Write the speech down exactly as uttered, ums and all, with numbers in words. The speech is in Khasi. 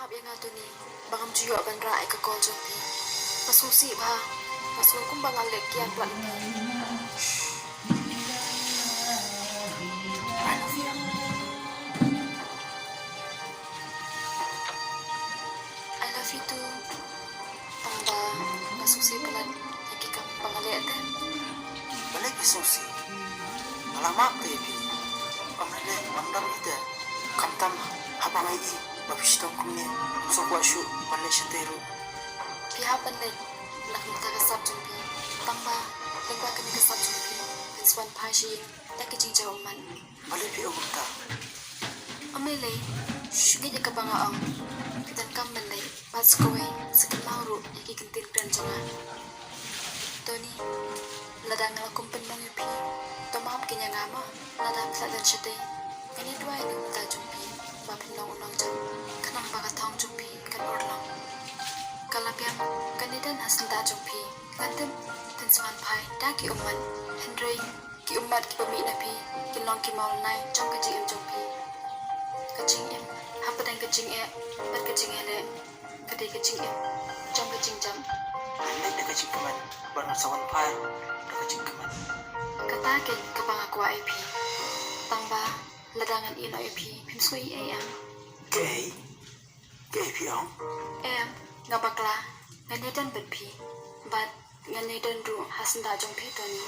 Ap ïa nga Tony, ba ngam ju ïoh ban rah ïa ka call jong phi. Nga sngewsih bha, nga sngew kumba nga leh kiar palat ïa phi. I love you too. Tang ba nga sngewsih palat ïa ki kam ba nga leh te. Balei phi sngewsih? Nga la map te ïa phi. Ym lei lei, ym dam ïa te. Khamtam haba nga ïohi ba phi shitom kumne, ym sngewkwah shuh ban leit shatei ruh. Phi hap ban leit na ka bynta ka sap jong phi. Tang ba lyngba kane ka sap jong phi, phin sa wan phai sha ïing da ki jingjaw ummat. Balei phi ong kumta? Ym lei lei, shu ngeit ïa kaba nga ong. Phi donkam ban leit bad sa kawei, sa kynmaw ruh ïa ki ktien kren jong nga. Tony, lada nga la kum pynmong ïa phi, to map keiñ ïa nga mo. Lada phi la don shatei, ngan ïa duwai na ka bynta jong phi ba phin long u nongjop, khnang ba ka thong jong phi kan urlong. Ka la biang, kan ïa don ha syndah jong phi. Ngan tip phin sa wan phai da ki ummat, hynrei ki ummat kiba mih na phi kin long ki mawlynnai jong ka jingim jong phi. Ka jingim hapdeng ka jingeh bad ka jingeh leh ka dei ka jingim jong ka jingjam. Ngan leit da ka jingkmen bad ngan sa wan phai da ka jingkmen. Kata keiñ kaba nga kwah ïa phi. Tang ba lada ngan ïeh noh ïa phi, phim sngewsih ei em? Kaei? Kaei phi ong? Em, nga bakla. Ngan ïa don bad phi. Bad ngan ïa don ruh ha syndah jong phi Tony.